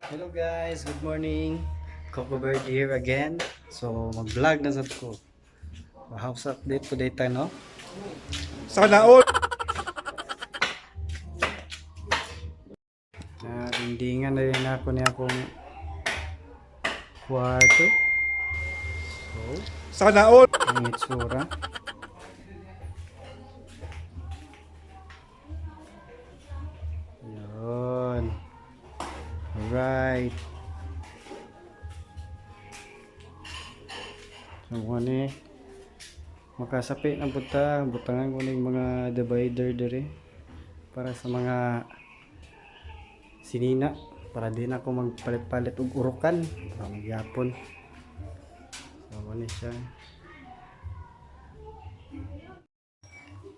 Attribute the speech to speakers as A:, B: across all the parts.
A: Hello guys, good morning. Coco Bird here again. So, mag-vlog na sad ko. House update today tayo, no?
B: Sana all.
A: Na dingdingan na rin ako niya akong kwarto. So,
B: Sana all.
A: ang itsura. Yun. Alright. So, ano eh. Makasapi ng buta. Butangan ko ng mga divider diri. Para sa mga sinina. Para di na ako magpalit-palit og urukan. Para magyapon. So, ano siya.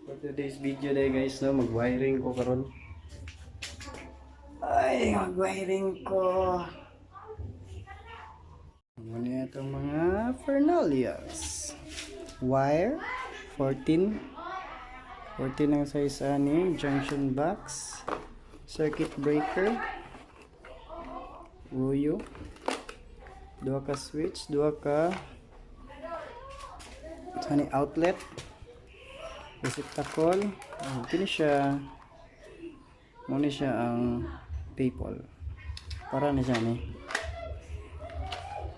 A: For today's video day guys, no, mag-wiring ko karon. Ay, mag-wiring ko. Ano na itong mga Fernalias. Wire, 14. 14 ang size ani, junction box, circuit breaker, Ruyo, duha ka switch, duha ka ani outlet, receptacle. Oh, kini siya. Muna siya ang PayPal. Para ni siya ni.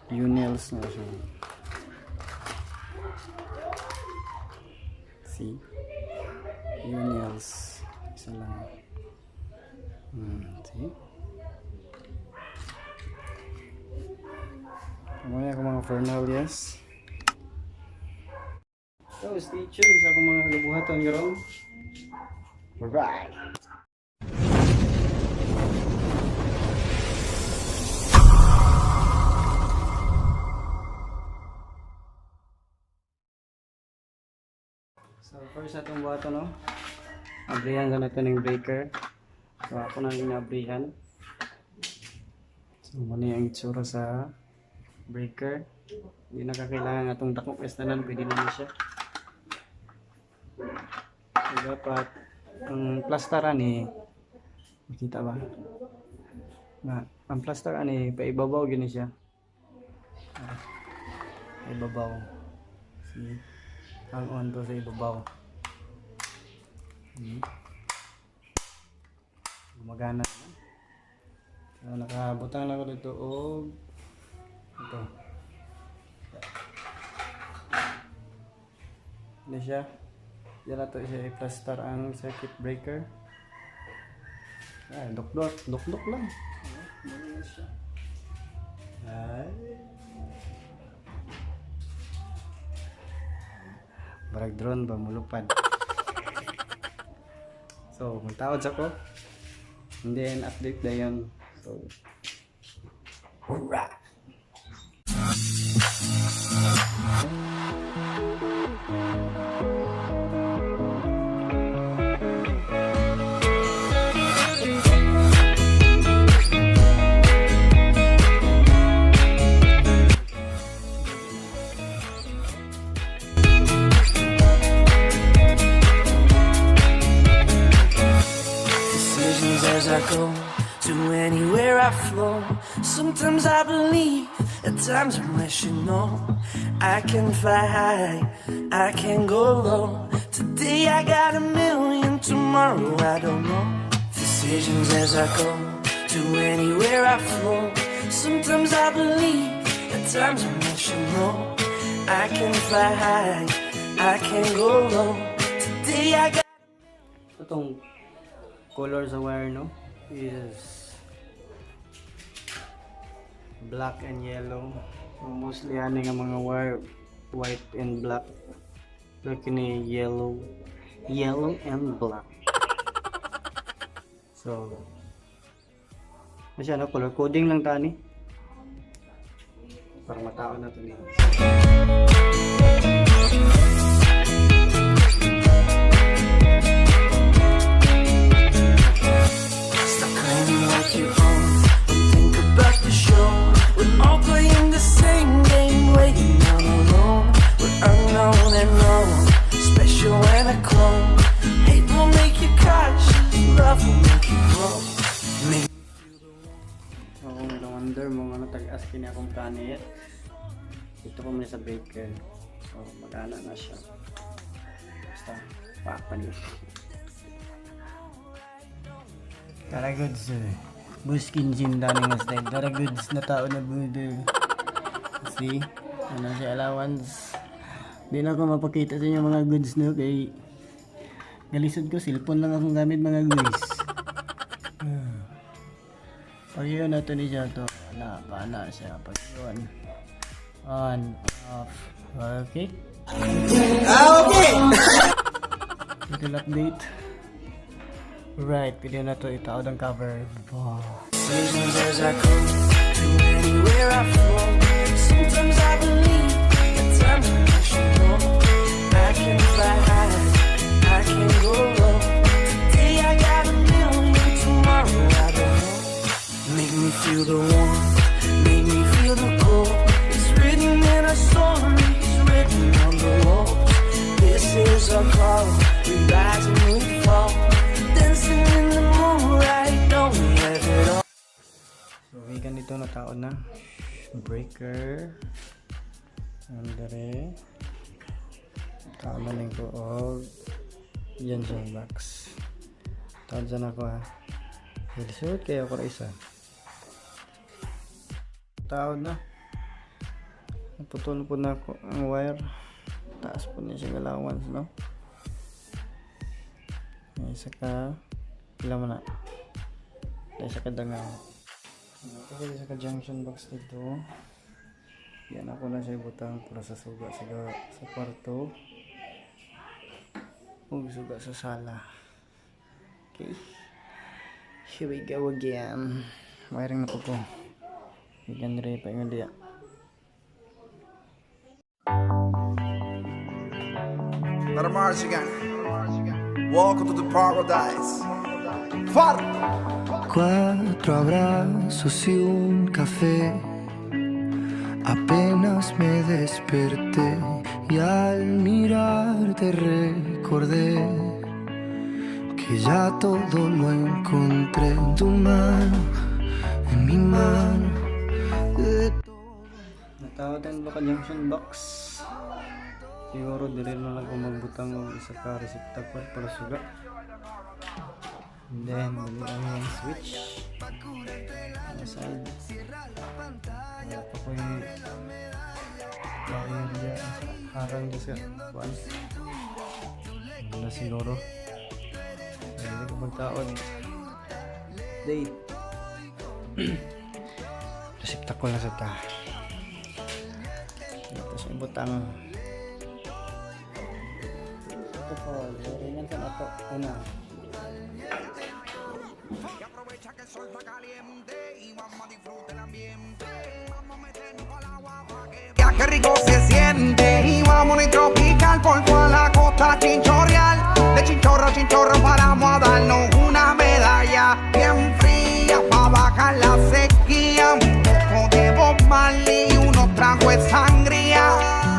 A: Unils na siya. See? Unils. Isa lang. See? Muna ako mga Fernalias. So, stay tuned sa akong mga gabuhaton karon. Alright! So, first atong buhaton, no? Abrihan sa natin yung breaker. So, ako na ginabrihan. So, muna yung itsura sa breaker. Hindi na kakailangan atong dakong tanan, pwede na siya. So, dapat ang plaster ani, makita ba? Na, ang plaster ani paibabaw gini siya. Ah, paibabaw. See? Ang on to sa ibabaw. Gumagana naman. So, nakabutang na ko dito og ito. Hindi siya. Diyan na to siya i-plaster ang circuit breaker. Ay, dok-dok. Dok-dok lang. Ay, siya. Ay. Barag drone ba mulupad. So, magtaod sa ko. And then, update na yun. So, hurrah!
C: Decisions as I go to anywhere I flow. Sometimes I believe, at times I'm rational. I can fly high, I can go low. Today I got a million, tomorrow I don't know. Decisions as I go to anywhere I flow. Sometimes I believe, at times I'm rational. I can fly high, I can go low. Today I got
A: Itong color sa wire, no, is black and yellow. So mostly ani nga mga wire, white and black. Pero kini yellow, yellow and black. So ano siya, no, color coding lang tani para matao na to ni.
C: Stop claiming like you own. Don't think about the show. We're all playing the same game, waiting on alone. We're unknown and known, special and a clone. Hate will make you cautious, love will make you grow. Make
A: Ako Wonder mo nga tag-as kini akong kanit. Dito ko muna sa breaker. So, mag-ana na siya. Basta, pa niyo. Tara goods eh. Buskin gin dani nga style. Tara goods na tao na budo. See? Ano siya allowance. Di na ako mapakita sa inyo mga goods, no, kay galisod ko, cellphone lang akong gamit, mga guys. Ah. Pag yun nato ni siya to, na paana siya pag yun. On, off. Okay. Ah, okay. Little update. Right, pwede na to itaod ang cover. Wow.
C: Decisions as I go to anywhere I flow. Sometimes I believe, at times I'm rational. I can fly high, I can go low. Today I got a million, tomorrow I don't know. Make me feel the warmth, make me feel the cold. It's written in our stories, written on the walls. This is our call, we rise and we fall. Dancing in the moonlight, don't we have it all?
A: So, vegan dito na tao na. Breaker. Andere. Tao na lang ko og yan siya box. Taon dyan ako ha. Ilisod kaya ako ra isa. Taon na. Naputol po na ako ang wire. Taas po niya siya allowance, no? May isa ka. Pila mo na. Isa ka dangaw. Ano ko sa ka junction box dito. Yan ako na siya ibutang para sa suga sa kwarto. Ug suga sa sala. Okay. Here we go again. Wiring na po ko. Ikan rin pa yung diya.
D: Let march again. Welcome to the paradise. Far.
C: Cuatro abrazos y un café. Apenas me desperté y al mirarte recordé que ya todo lo encontré en tu mano, en mi mano. De
A: Natawag ba ka junction box? Siguro dili na lang ko magbutang og isa ka receptacle para suga. And then, dali ang yung switch. On the side. Wala pa ko yung wire diya sa harang diya sa kuan. Wala siguro. Dili ko magtaon. Date. Receptacle na sa ta. Tapos ibutang ito po, ringan sa nato una.
D: Y aprovecha que el sol está caliente y vamos a disfrutar el ambiente. Vamos a meternos al agua pa' que ya qué rico se siente y vamos a tropical por toda la costa chinchorreal. De chinchorro a chinchorro paramos a darnos una medalla bien fría pa' bajar la sequía. Un poco de Bob Marley y unos tragos de sangría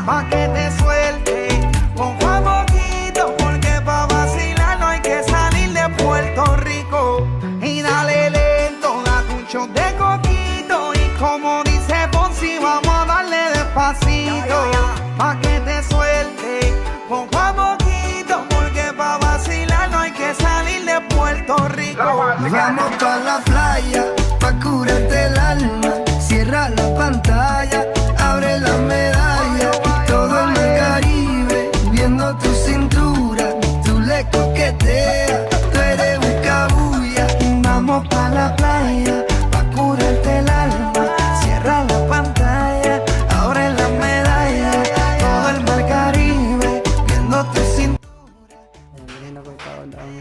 D: pa' que te suelte poco a poquito, porque pa' vacilar no hay que salir de Puerto Rico. Y dale lento, date un shot de coquito y, como dice Fonsi, vamos a darle despacito pa' que te suelte poco a poquito, porque pa' vacilar no hay que salir de Puerto Rico.
C: Vamos pa la playa, pa curarte el alma. Cierra la pantalla, abre la medalla. Todo el mar Caribe, viendo tu cintura. Tú le coqueteas, tú eres un cabulla. Vamos pa la playa, pa curarte el alma. Cierra la pantalla, abre la medalla. Todo el mar Caribe, viendo tu cintura.
A: Ayan, na ko itaod ang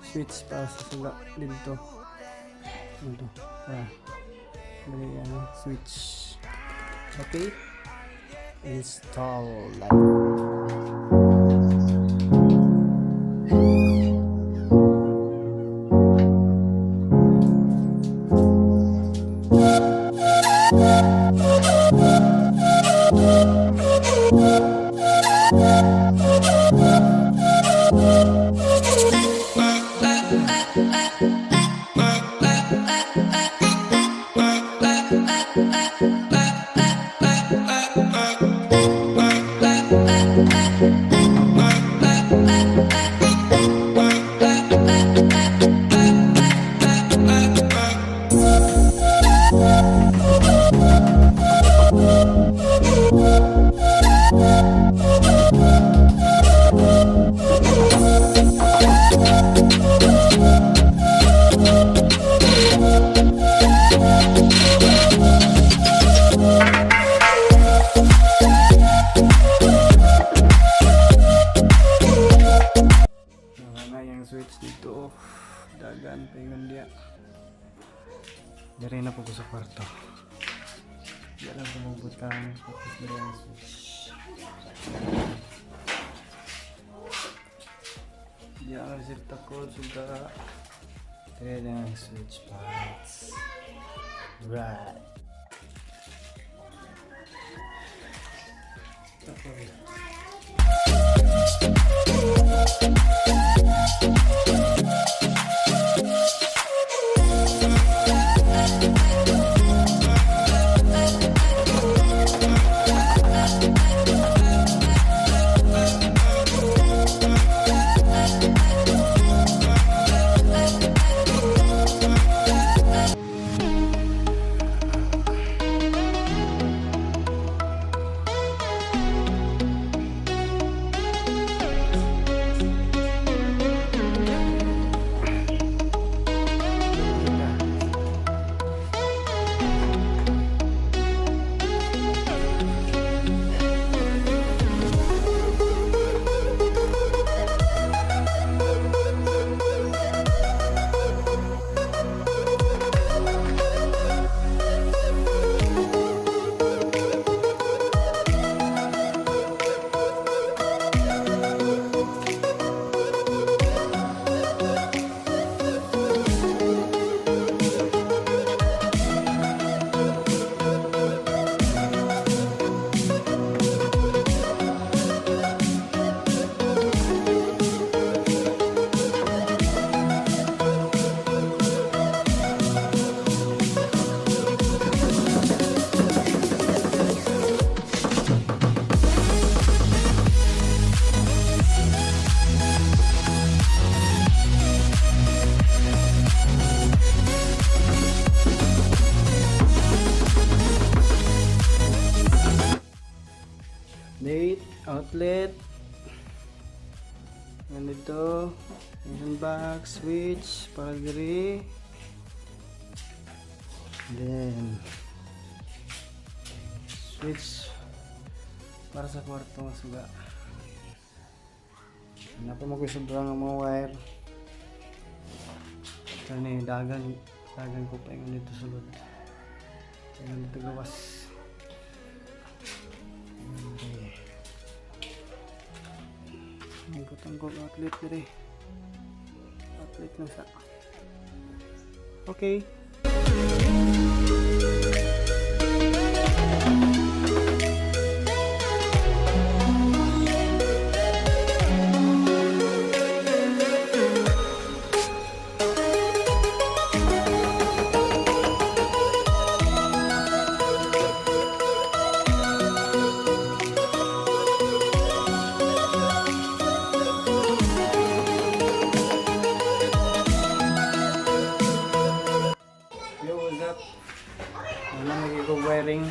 A: switch para sa suga dito. Dito. Ah. Dali ang switch. Okay. Install. Wala na yung switch dito. Dagan pa yun diya. Dari na po ko sa kwarto. Diya lang ko magbutang. Tapos dari ang switch. Diya ang receptacle. Suga. Dari na ang switch parts. Right. Tapos. Date, outlet. Ganito. Junction box, switch, para diri. Then, switch para sa kwarto nga suga. Wala pa mo sobrang ang mga wire. Ito ni dagan, dagan ko pa yung dito sulod. Dagan dito gawas. Okay. Ang ko outlet dire. Outlet na sa. Okay. Yo, what's up? Wala magiging wiring.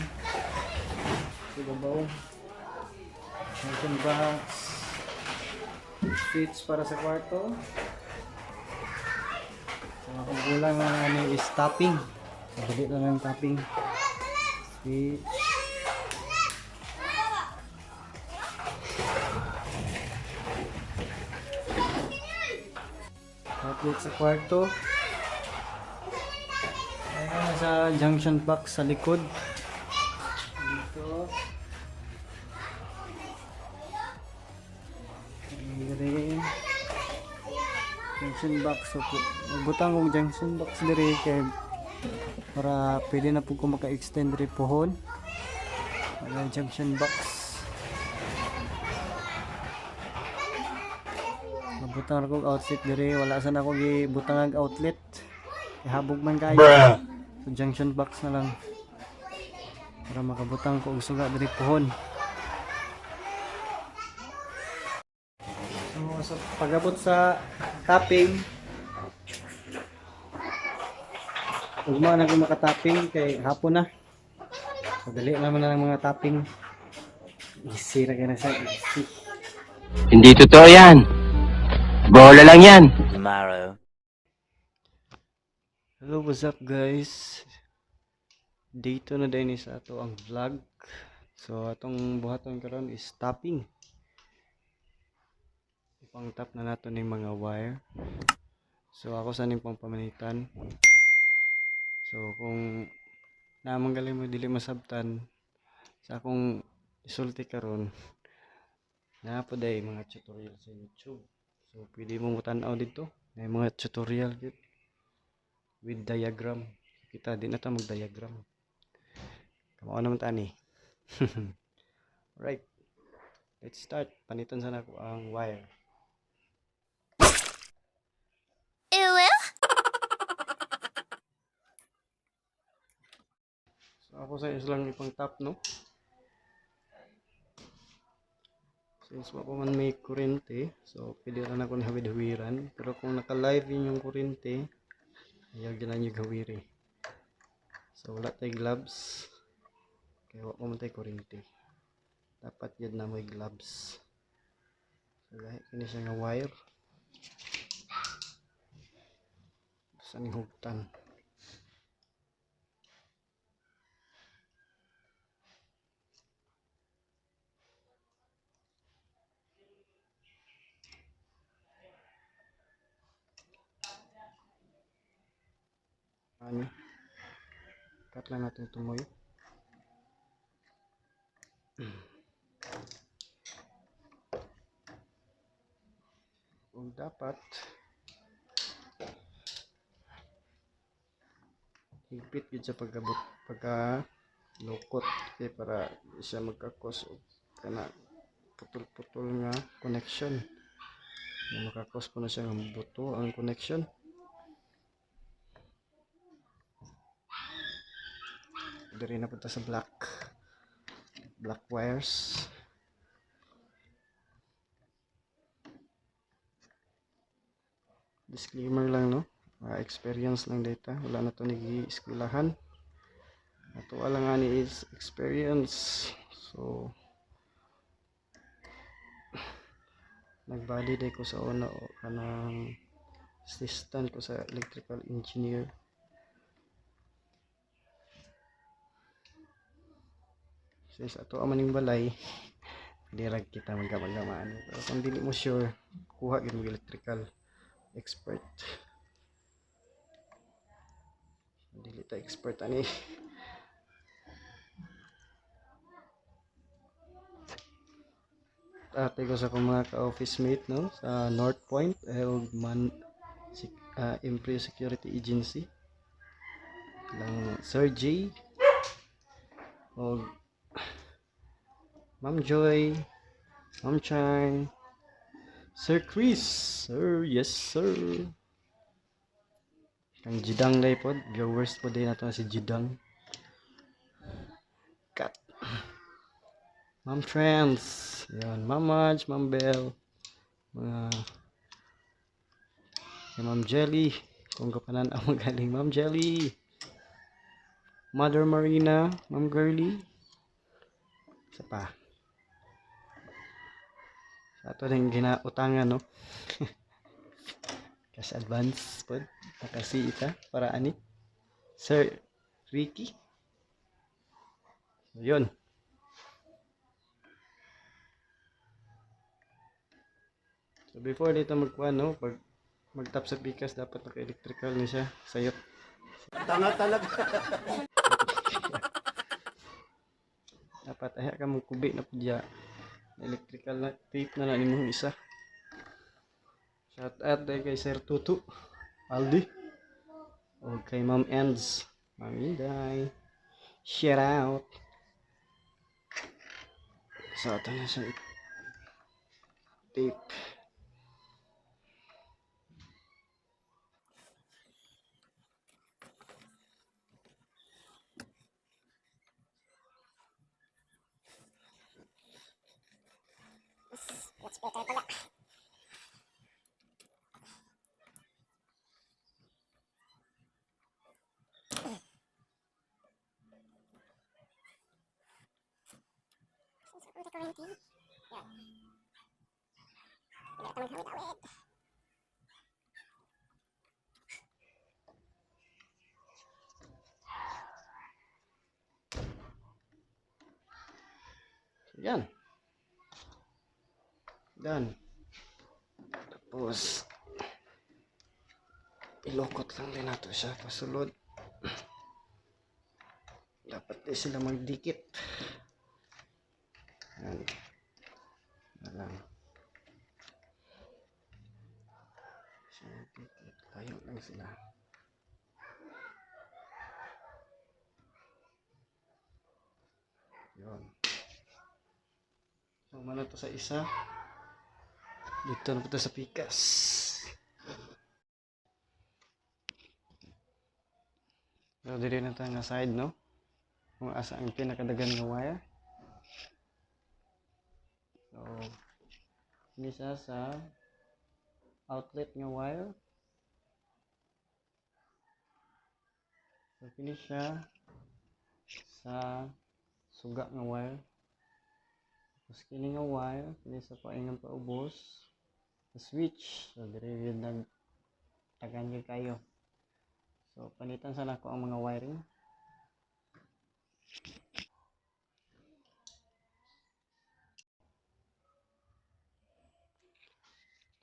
A: Sa babaw. Junction box. Switch para sa kwarto. So, akong kulang na ano is tapping. Dali na lang tapping. Switch. Outlet sa kwarto. Ayan, nasa junction box sa likod. Dito. Dire. Junction box. So, butang kong junction box dire kay para pwede na po ko maka-extend dire pohon. Ayan, junction box. Nabutang ako outlet dire. Wala sana ako gibutang ang outlet. Ihabog man kayo. So junction box na lang. Para makabutang ko og suga diri puhon. So sa pagabot sa tapping, ugma na ko makatapping kay hapon na. So dali naman na lang mga tapping. Easy ra kay na siya, easy.
E: Hindi totoo yan. Bola lang yan.
C: Tomorrow.
A: Hello, what's up guys? Dito na din sa ato ang vlog. So atong buhaton karon is tapping. Ipang tap na nato ning mga wire. So ako sa ning pangpamanitan. So kung naamang galing mo dili masabtan sa akong isulti karon, naa po day mga tutorial sa YouTube. So pwede mo mutan-aw dito. May mga tutorial gyud with diagram. Kita di na ta mag-diagram. Kamao naman tani. Right. Let's start. Panitan sana ko ang wire.
F: Ew.
A: So ako sa is lang ipang tap, no? Since wa pa man may kuryente, so pwede lang ako hawid-hawiran. Pero kung naka-live yun yung kuryente, ayaw dyan lang yung hawiri. So wala tay gloves. Kaya wa pa man tay kuryente. Dapat yun na may gloves. So gahi kini siya nga wire. Sa ning hugtan. Ano? Cut lang natin tumoy. Kung dapat higpit yun sa pagkabot pagka lukot kay para di siya magkakos og kana putol-putol nga connection. Nga makakos po na siya nga buto ang connection. Diri na punta sa black wires. Disclaimer lang, no, experience lang data, wala na to nag-eskwelahan. Ato lang ani is experience. So nagbali day ko sa una o kanang assistant ko sa electrical engineer. Since ato amaning balay, di ra kita maggamagamaan. Pero kung dili mo sure, kuha gyud mo electrical expert. Dili ta expert ani. Ate ko sa akong mga ka-office mate, no, sa North Point ug man Imperial Security Agency lang, Sir J og Ma'am Joy, Ma'am Chang, Sir Chris, sir, yes sir. Kang Jidang lay pod, viewers po din nato si Jidang. Cut. Ma'am Trans, yan, Ma'am Madge, Ma'am Bell, mga kay Ma'am Jelly, kung kapanan ang magaling, Ma'am Jelly, Mother Marina, Ma'am Girly, isa pa. Sa ato rin ginautangan, no? Cash advance pod, nakasi ita, para ani. Sir Ricky. So, yun. So before dito magkuha, no, pag mag-tap sa pikas, dapat naka-electrical ni siya. Sayop.
B: Tanga talaga.
A: Dapat ay ka mong kubi na pudya. Electrical na tape na na nimong isa. Shout out dahil kay Sir Tutu Aldi. O kay Ma'am Ends. Ma'am Inday. Shout out. So ito na siya tape.
F: Kuryente. Yan. Hindi ito maghawid-awid.
A: Yan. Done. Tapos, ilokot lang din nato siya pasulod. Dapat di sila magdikit. Yan. Yan lang. Siya magdikit. Layo lang sila. Yun. So, muna to sa isa. Dito na po to sa pikas. So, dito na tayo nga side, no? Kung asa ang pinakadagan nga wire. So, ini siya sa outlet nga wire. So, kini siya sa suga nga wire. Tapos kini nga wire, kini sa paingan paubos, sa switch. So, dire yun nag tagan gyud kayo. So, panitan sa nako ang mga wiring.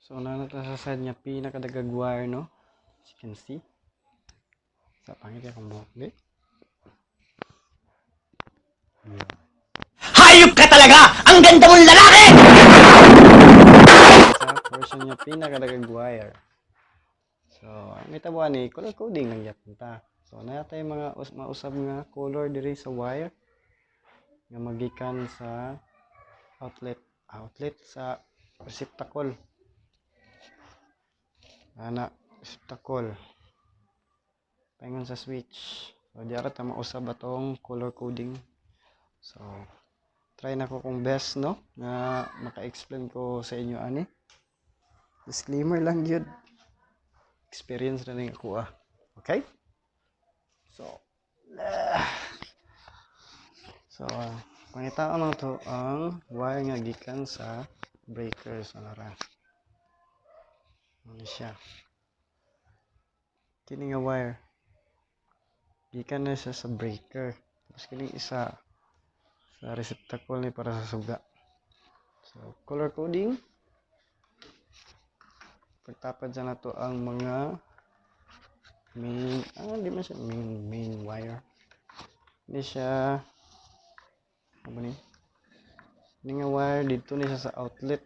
A: So, una na ta sa side niya, pinakadagag wire, no? As you can see. Sa pangit akong buhok, di? Yeah.
E: Hayop ka talaga! Ang ganda mong lalaki!
A: Sa portion niya pinakadagag wire. So, ang itabuan ni color coding lang gyapon ta. So, naa tay mga mausab nga color diri sa wire nga magikan sa outlet sa receptacle. Ana, receptacle. Paingon sa switch. So, di ara ta mausab atong color coding. So, try na ko kung best, no, nga maka-explain ko sa inyo ani. Disclaimer lang gyud. Experience na ning ako, ah. Okay? So, pangitaan lang to ang wire nga gikan sa breaker sa nara. Ano siya? Kini nga wire gikan na siya sa breaker. Tapos kining isa sa receptacle ni para sa suga. So, color coding. Pagtapad sa nato ang mga main, di man siya main wire. Hindi siya, ano ba ni? Hindi nga wire, dito ni siya sa outlet.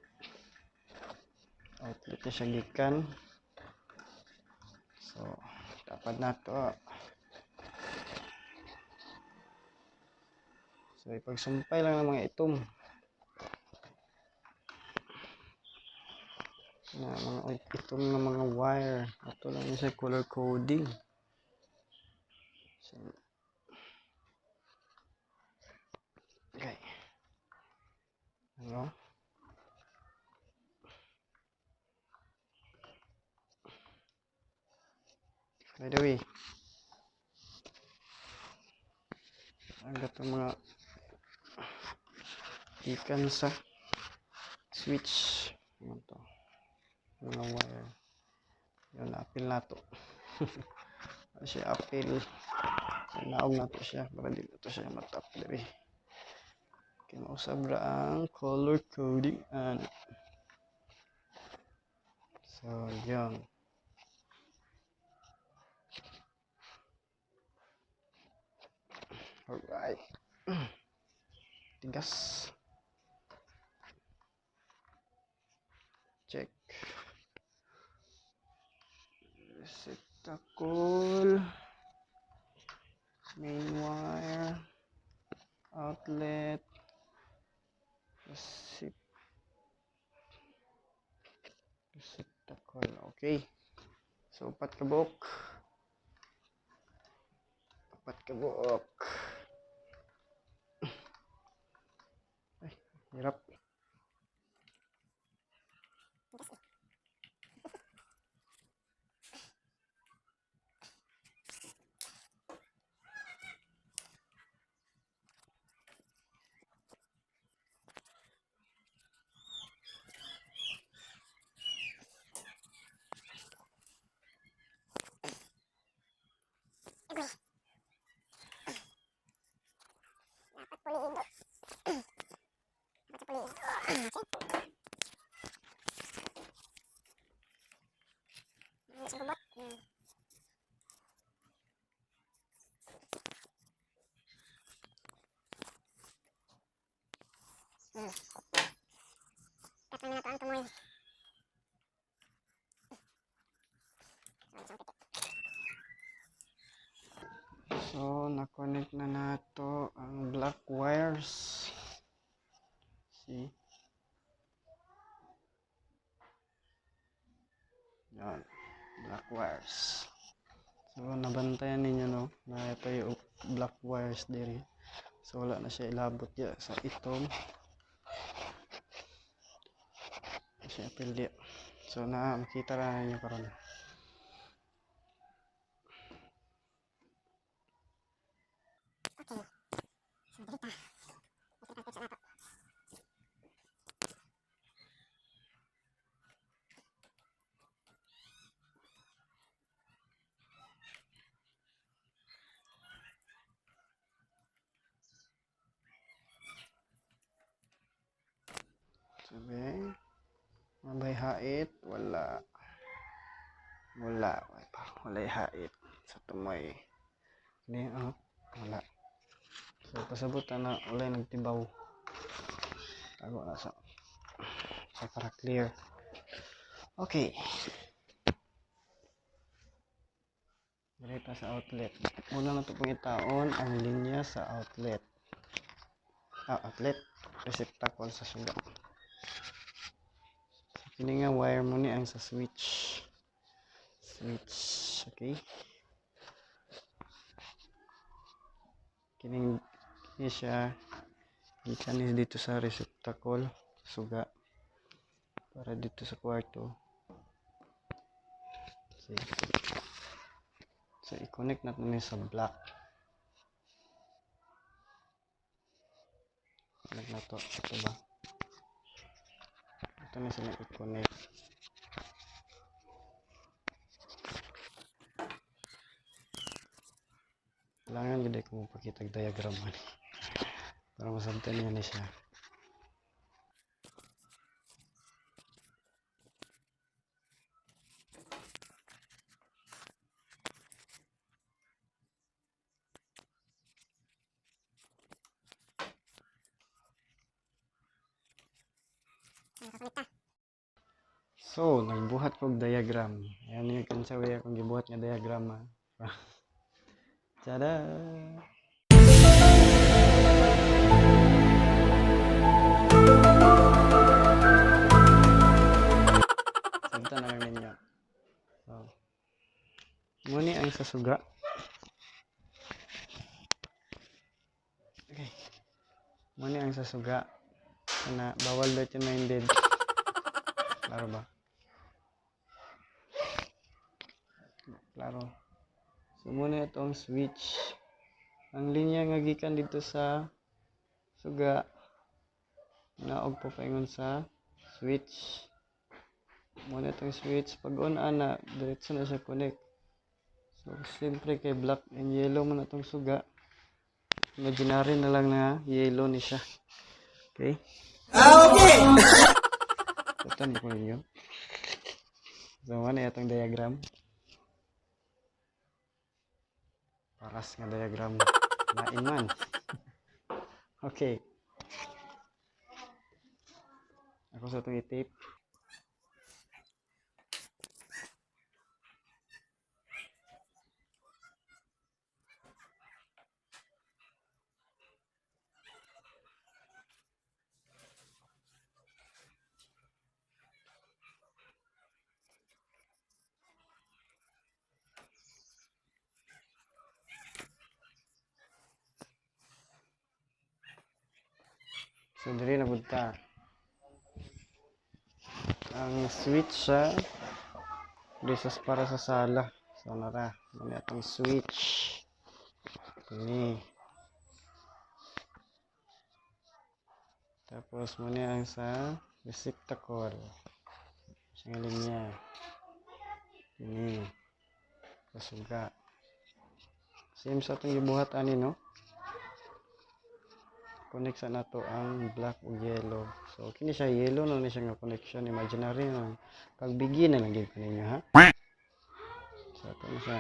A: Outlet ni siya gikan. So, tapad nato. So, ipagsumpay lang ng mga itom. Na mga itom nga mga wire. Ato lang ni siya color coding. So, okay. Ano? By the way, ang gatong mga ikan sa switch. Ano to? Mga wire. Yun, apil na to. Ano siya, apil. Naog na to siya para di na to siya matap diri. Okay, mausab ra ang color coding. And so, yun. Alright. Tigas. Check. Receptacle. Main wire. Outlet. Receptacle. Okay. So, upat ka buok. Upat ka buok. Ay, hirap.
F: Cut na nato ang tumoy.
A: So, na-connect na nato ang black wires. See? Yan. Black wires. So, nabantayan ninyo, no? Na ito yung black wires diri. So, wala na siya ilabot ya sa itong. Siya apil diya. So, na makita ra ninyo karon.
F: Okay. So, dito. Makita ang picture nato.
A: Sabi, mabay hait, wala. Wala, wala pa, walay hait sa tumoy. Hindi, oh, wala. So, pasabot na walay nagtibaw. Tago na sa para clear. Okay. Direkta sa outlet. Una na ito pangitaon ang linya sa outlet. Outlet. Receptacle sa suga. So, kini nga wire mo ni ang sa switch. Switch. Okay. Kining kini siya gikan ni dito sa receptacle suga para dito sa kwarto. See. So i-connect natin ni sa black. Connect na to. Ito ba? Ito na sila i-connect. Kailangan gid ko mapakita og diagram ani para masabtan niyo ni siya.
F: Nakakonekta.
A: So, nagbuhat kog diagram. Ayan yung kinsa way akong gibuhat nga diagram, ha. Tada! Sabta na lang ninyo. So, muni ang sa suga. Okay. Muni ang sa suga. Kana bawal dirty minded. Klaro ba? Klaro. So, muna itong switch. Ang linya nga gikan dito sa suga naog po paingon sa switch. Muna itong switch. Pag on ana, diretso na siya connect. So, siyempre kay black and yellow muna itong suga. Imaginary na lang na yellow ni siya. Okay?
B: Okay!
A: Ito ko ninyo. So, ano itong diagram? Paras nga diagram. Lain man. Okay. Ako sa itong i-tape. So, diri na pud ta. Ang switch siya diri sa para sa sala. So, nara. Muna itong switch. Ini. Tapos, muna ang sa receptacle. Sa linya. Ini. Kasuga. Same sa itong gibuhat ani, no? Connect sa nato ang black ug yellow. So kini siya yellow na ni siya nga connection, imaginary na. Pagbigin na lang gyud ko ninyo, ha. So ato na siya.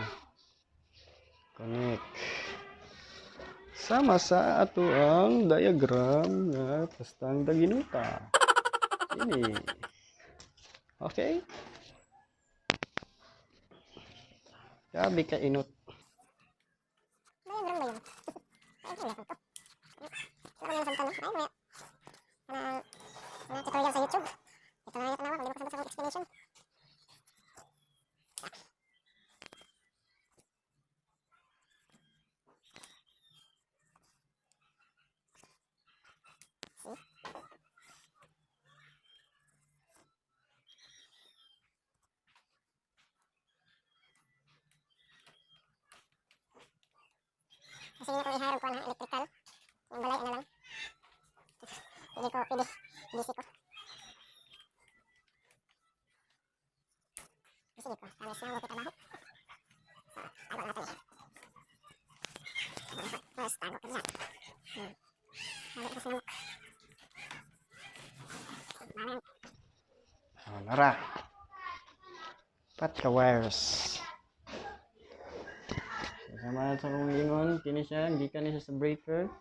A: Connect. Sama sa ato ang diagram nga pastang daginuta. Ini. Okay? Grabe ka inot.
F: Diagram ba yun? Ay, hindi ko to. Wala ko nang samtan, no? Ay, maya. Kanang, kanang tutorial sa YouTube. Ito na lang tanawa, kung di mo kasabot sa akong explanation. See? Kasi yun akong i-hire ko na electrical. Yung balay, ano lang. Hindi ko, pwede. Busy ko. Busy ko. Kami siya, wala trabaho. So, tago natin eh. First, tago ka dyan. Tago ka sa lamok. Parang,
A: Oh, nara. Pat ka wires. So, sama na sa kong ingon, kini siya, gikan ni siya sa breaker.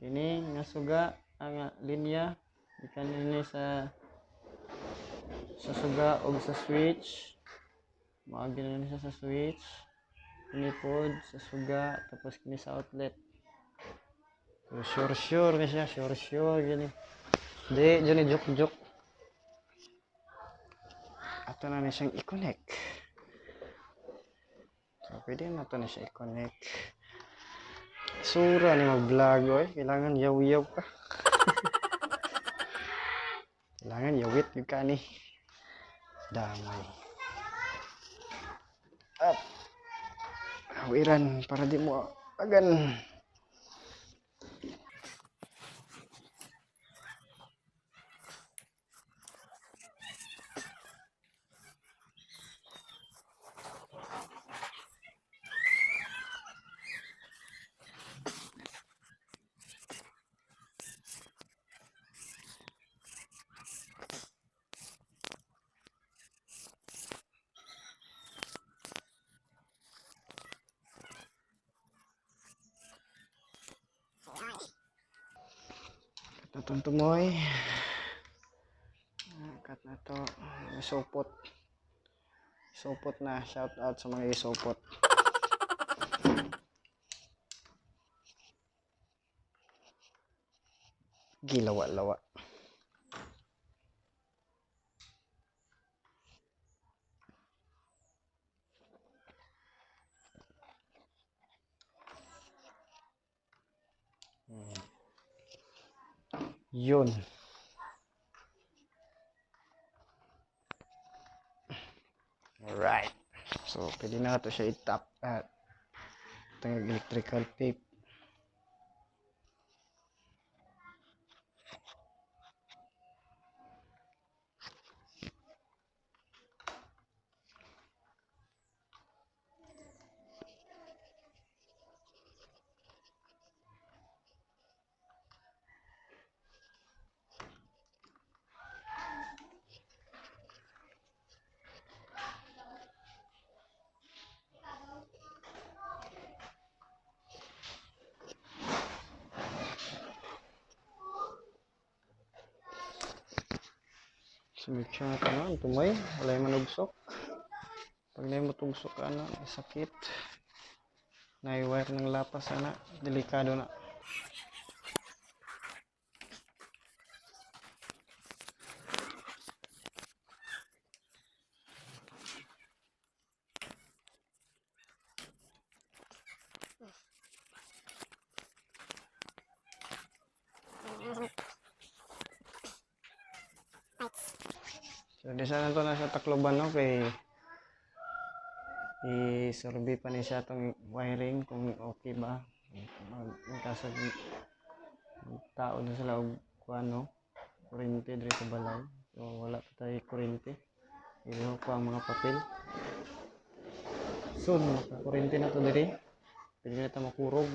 A: Kini nga suga ang linya gikan ni sa suga og sa switch. Maagi na ni siya sa switch. Kini pod sa suga tapos kini sa outlet. So, sure sure ni siya, sure sure gini. Di jud ni joke joke. Ato na ni siyang i-connect. So, pwede na to na siya i-connect. Sura ni mag-vlog, oy. Kailangan yaw-yaw ka. Kailangan yawit yung ka ni. Damay. Up. Awiran para di mo agan. Cut na tumoy. Cut na to. Isupot. Isupot na. Shout out sa mga isupot. Gilawa-lawa. Yun. Alright. So, pwede na ito siya i-tap at itong electrical tape. So, make sure na ito na, tumoy, wala yung manugsok. Pag na yung matugsok, ano, sakit. Na-wire ng lapas, ana, delikado na. So, di sana to nasa Tacloban, no? Kay i-survey pa ni siya itong wiring kung okay ba. Magkasag tao na sila og kuan, no? Kuryente diri sa balay. So, wala pa tayo kuryente. Ilaw pa ang mga papel. Soon, makakuryente na to diri. Pwede na ito makurog.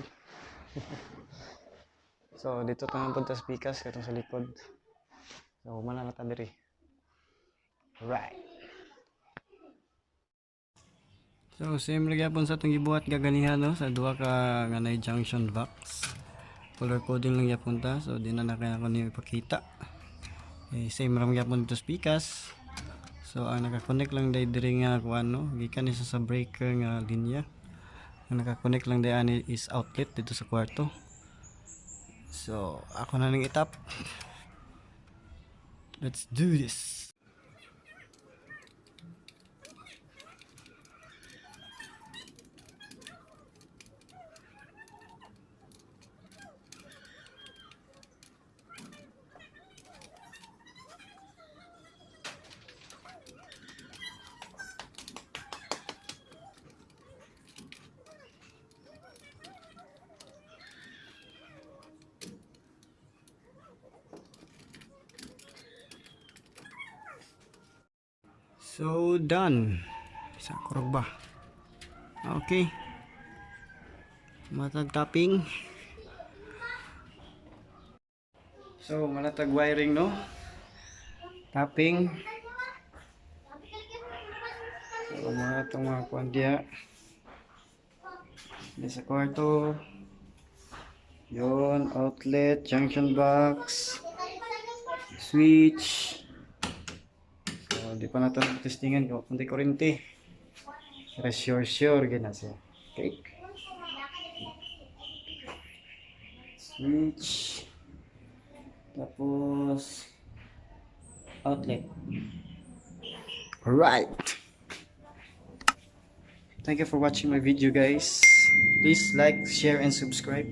A: So, dito tayo punta sa pikas, katong sa likod. So, humana na ta diri. Right. So same ra gyapon sa atong gibuhat gaganihan, no, sa duha ka nga nay junction box. Color coding lang gyapon ta, so di na na kaya ko niyo ipakita. Eh, same ra man gyapon dito sa pikas. So ang naka-connect lang day diri nga kuan, no, gikan ni siya sa breaker nga linya. Ang naka-connect lang day ani is outlet dito sa kwarto. So ako na ning itap. Let's do this. So done. Sa kurog ba? Okay. Matag tapping. So malatag wiring, no? Tapping. So mga itong mga kuan diha. Di sa kwarto. Yon, outlet, junction box, switch. So, di pa nato testingan kung di kurente. Pero sure sure gina siya. Okay. Switch. Tapos outlet. Alright. Thank you for watching my video, guys. Please like, share, and subscribe.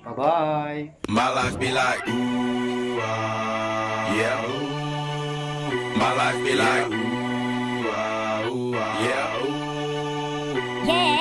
A: Bye-bye.
G: My life be like, ooh, ah, yeah. Ooh. My life be like, ooh, ah, yeah. Ooh.
F: Yeah.